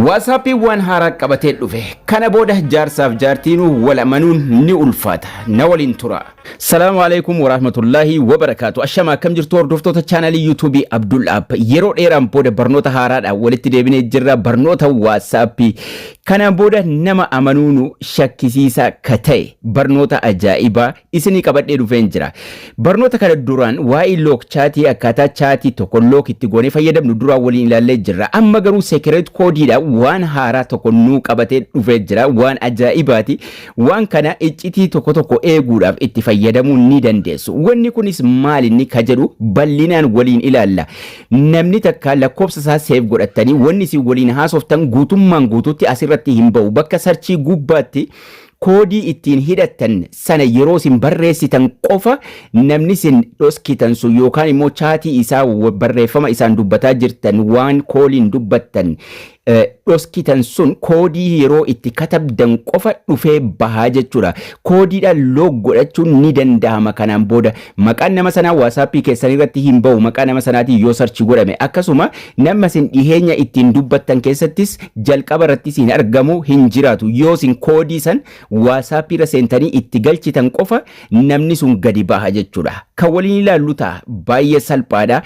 WhatsAppiin waan haaraa qabatee dhufe. Kana booda jaarsaaf jaartiinuu wal amanuun ni ulfaata. Na waliin tura. Salaamu alaikum warahmatullaahi wabarakaatu. Ashama, akkam jirtu hordoftoota chaanalii YouTubeii Abdul App? Yeroo dheeraan booda barnoota haaraadhaan walitti deebinee jirra. Barnoota WhatsAppii. Kanaan booda nama amanuunu shakkisiisaa ka ta'e barnoota ajaa'ibaa isinii qabadhee dhufeen jira. Barnoota kana duraan waa'ee lock chatii, akkaataa chatii tokko lock itti goonee fayyadamnu duraan waliin ilaallee jirra. Amma garuu secret codeiidha waan haaraa tokko nuu qabatee dhufee jira. Waan ajaa'ibaati. Waan kana iccitii tokko tokko eeguudhaaf itti fayyadamuu ni dandeessu. Wanni kunis maal inni ka jedhu bal'inaan waliin ilaalla. Namni takka lakkoofsa isaa save godhattanii wanni isin waliin haasoftan guutummaan guututti asirratti hin ba'u. Bakka searchii gubbaatti koodii ittiin hidhattan sana yeroo isin barreessitan qofa namni isin dhoskitan sun yookaan immoo chatii isaa, barreeffama isaan dubbataa jirtan, waan calliin dubbattan dhoskitan sun koodii yeroo itti katabdan qofa dhufee bahaa jechuudha. Koodiidhaan lock godhachuun ni danda'ama kanaan booda. Maqaan nama sanaa WhatsAppii keessan irratti hin bahu maqaa nama sanaatiin yoo search godhame. Akkasuma nama isin dhiheenya ittiin dubbattan keessattis jalqaba irratti isin argamu hin jiraatu. Yoo isin koodii san WhatsAppii irra seentanii itti galchitan qofa namni sun gadi baha jechuudha. Kan waliin ilaallu ta'a, baay'ee salphaadha.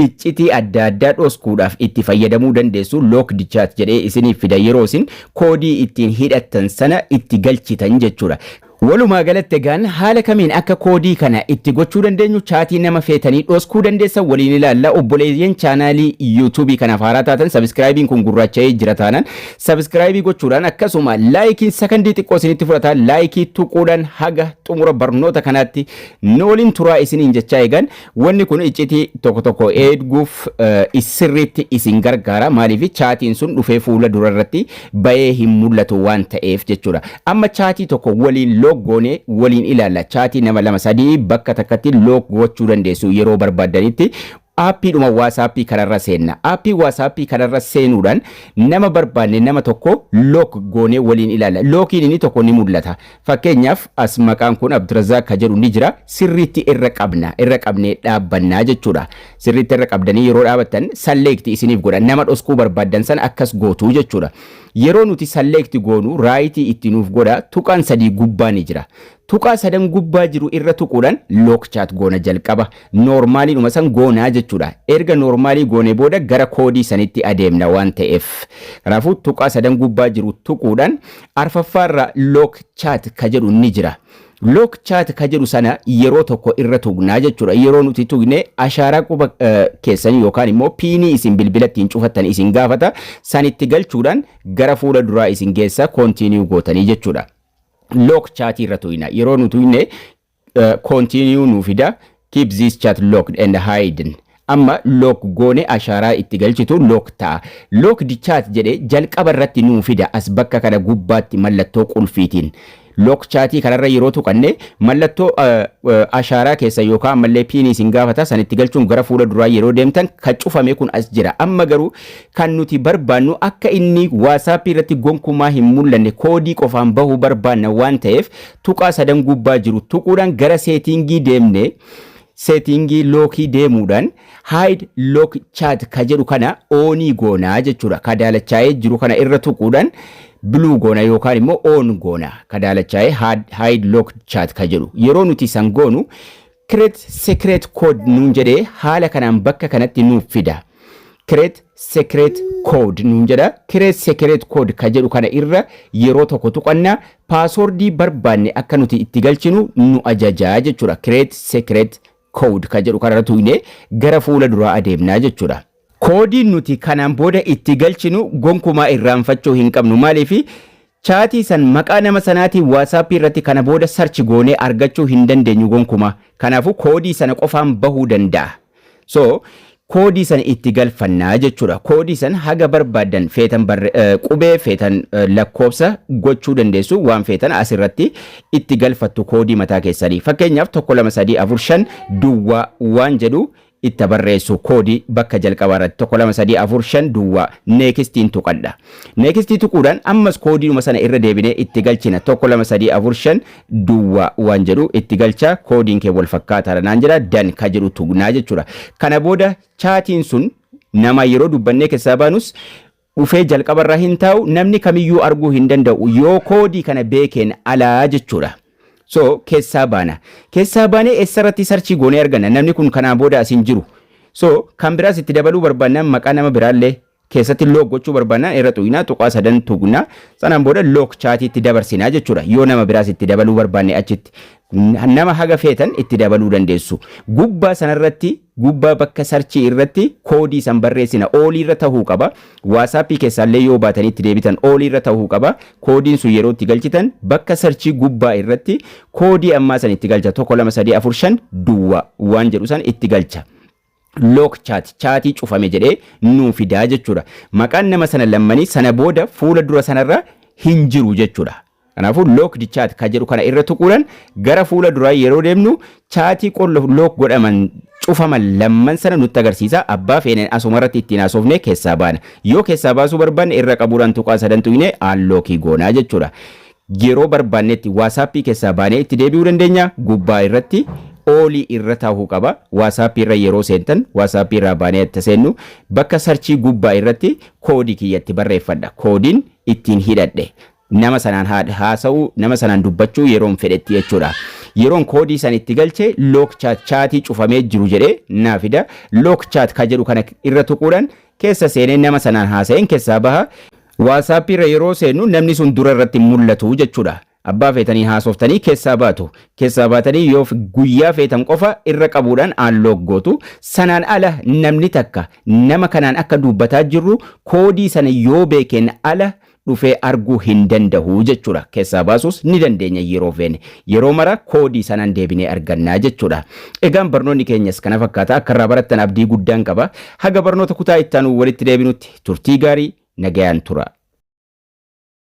Iccitii adda addaa dhoskuudhaaf itti fayyadamuu dandeessu. Locked chat jedhee isiniif fida yeroo isin koodii ittiin hidhattan sana itti galchitan jechuudha. Walumaa galatti egaan haala kamiin akka koodii kana itti gochuu dandeenyu, chatii nama feetanii dhoskuu dandeessan waliin ilaalla. Obboleeyyan chaanaalii YouTubeii kanaaf haaraa taatan, subscribeiin kun gurraacha'ee jira taanaan subscribeii gochuudhaan, akkasuma likeiin sakandii xiqqoo isinitti fudhata, likeii tuquudhaan haga xumura barnoota kanaatti nu waliin turaa isiniin jechaa, eegan wanni kun iccitii tokko tokko eeguuf sirriitti isin gargaara. Maaliif? Chatiin sun dhufee fuula dura irratti bahee hin mul'atu waan ta'eef jechuudha. Amma chatii tokko waliin lock goonee waliin ilaalla. Chatii nama lama sadii bakka takkatti lock gochuu dandeessu yeroo barbaaddanitti. Appiidhuma WhatsAppii kanarra seenna. Appii WhatsAppii kanarra seenuudhaan nama barbaanne nama tokko lock goonee waliin ilaalla. Lockiin inni tokko ni mul'ata. Fakkeenyaaf as maqaan kun Abdirazaaq ka jedhu ni jira. Sirriitti irra qabna. Irra qabnee dhaabbannaa jechuudha. Sirriitti irra qabdanii yeroo dhaabattan select isiniif godha. Nama dhoskuu barbaaddan sana akkas gootuu jechuudha. Yeroo nuti select goonu rightii itti nuuf godha. Tuqaan sadii gubbaa ni jira. Tuqaa sadan gubbaa jiru irra tuquudhaan lock chat goona jalqaba. Normaliidhuma san goonaa jechuudha. Erga normalii goonee booda gara koodii sanitti adeemna waan ta'eef. Kanaafuu tuqaa sadan gubbaa jiru tuquudhaan arfaffaarra lock chat ka jedhu ni jira. Lock chat ka jedhu sana yeroo tokko irra tuqnaa jechuudha. Yeroo nuti tuqne ashaaraa quba keessan yookaan immoo PINii isin bilbila ittiin cufattan isin gaafata. Sanitti galchuudhaan gara fuula duraa isin geessa, continue gootanii jechuudha. Lock chat irra tuqna. Yeroo nuti tuqne continue nu fida. Keep this chat locked and hidden. Amma lock goone, ashaaraa itti galchitu, lock ta'a. Locked chat jedhee jalqaba irratti nuu fida as bakka kana gubbaatti mallattoo qulfiitiin. Lock chatii kanarra yeroo tuqanne mallattoo ashaaraa keessa yookaan ammallee PINii isin gaafata, sanitti galchuun gara fuula duraa yeroo deemtan kan cufame kun as jira. Amma garuu kan nuti barbaannu akka inni WhatsAppii irratti gonkumaa hin mul'anne, koodii qofaan bahuu barbaanna waan ta'eef, tuqaa sadan gubbaa jiru tuquudhaan gara settingii deemne, settingii lockii deemuudhaan hide lock chat ka jedhu kana onii goonaa jechuudha. Ka daalachaa'ee jiru kana irra tuquudhaan blue goona yookaan immoo on goona. Ka daalachaa'ee hide lock chat ka jedhu. Yeroo nuti san goonu create secret code nuun jedhee haala kanaan bakka kanatti nuuf fida. Create secret code nuun jedha. Create secret code ka jedhu kana irra yeroo tokko tuqannaa, passwordii barbaanne akka nuti itti galchinu nu ajajaa jechuudha. Create secret code ka jedhu kanarra tuqnee gara fuula duraa adeemnaa jechuudha. Koodiin nuti kanaan booda itti galchinu gonkumaa irraanfachuu hin qabnu. Maaliif? Chatii san maqaa nama sanaatiin WhatsAppii irratti kana booda search goonee argachuu hin dandeenyu gonkumaa. Kanaafuu koodii sana qofaan bahuu danda'a. So koodii sana itti galfannaa jechuudha. Koodii sana haga barbaaddan feetan qubee feetan, lakkoofsa gochuu dandeessu, waan feetan asirratti itti galfattu koodii mataa keessanii. Fakkeenyaaf 1 2 3 4 5 duwwaa waan jedhu itti barreessu koodii bakka jalqabaa irratti, 1 2 3 4 5 duwwaa, nextiin tuqadha. Nextii tuquudhaan ammas koodiidhuma sana irra deebinee itti galchina, 1 2 3 4 5 duwwaa waan jedhu itti galcha. Koodiin kee wal fakkaataadha naan jedha, done ka jedhu tuqnaa jechuudha. Kana booda chatiin sun nama yeroo dubbannee keessaa baanus Dhufee jalqabarra hin taa'u, namni kamiyyuu arguu hin danda'u yoo koodii kana beekeen alaa jechuudha. So keessaa baana. Keessaa baanee eessarratti search goonee arganna? Namni kun kanaan booda as hin jiru. So kan biraas itti dabaluu barbaannaan, maqaa nama biraallee keessatti lock gochuu barbaannaan, irra tuqnaa, tuqaa sadan tuqnaa, sanaan booda lock chatiitti dabarsinaa jechuudha. Yoo nama biraas itti dabaluu barbaanne, achitti nama haga feetan itti dabaluu dandeessu. Gubbaa sanarratti, gubbaa bakka search irratti koodii san barreessina, all irra tahuu qaba. WhatsAppii keessaallee yoo baatanii itti deebitan all irra tahuu qaba. Koodiin sun yeroo itti galchitan bakka search gubbaa irratti koodii ammaa san itti galcha, 1 2 3 4 5 duwwaa waan jedhu san itti galcha. Lock chat, chatii cufame jedhee nuu fidaa jechuudha. Maqaan nama sana lammanii sana booda fuula dura sanarra hin jiru jechuudha. Kanaafuu locked chat ka jedhu kana irra tuquudhaan gara fuula duraa yeroo deemnu chatii qolla lock godhaman, cufaman lamman sana nutti agarsiisa. Abbaa feeneen asumarratti ittiin haasofne keessaa baana. Yoo keessaa baasuu barbaanne irra qabuudhaan tuqaa sadan tuqne unlock goonaa jechuudha. Yeroo barbaannetti WhatsAppii keessaa baanee itti deebi'uu dandeenya. Gubbaa irratti all irra taa'uu qaba. WhatsAppii irra yeroo seentan, WhatsAppii irraa baanee itti seennu, bakka search gubbaa irratti koodii kiyyatti barreeffadha. Koodiin ittiin hidhadhe. Nama sanaan haasa'uu, nama sanaan dubbachuu yeroon fedhetti jechuudha. Yeroon koodii san itti galche lock chat, chatii cufamee jiru jedhee naa fida. Lock chat ka jedhu kana irra tuquudhaan keessa seenee nama sanaan haasa'een keessaa baha. WhatsAppii irra yeroo seennu namni sun dura irratti mul'atu jechuudha. Abbaa feetanii haasoftanii keessaa baatu. Keessaa baatanii yoo guyyaa feetan qofa irra qabuudhaan unlock gootu. Sanaan ala namni takka nama kanaan akka dubbataa jirru koodii sana yoo beekeen ala dhufee arguu hin danda'u jechuudha. Keessaa baasuus ni dandeenya yeroo feene. Yeroo mara koodii sanaan deebinee argannaa jechuudha. Egaan barnoonni keenyas kana fakkaata, akka irraa barattan abdii guddaan qaba. Haga barnoota kutaa ittaanu walitti deebinutti turtii gaarii, nagayaan tura.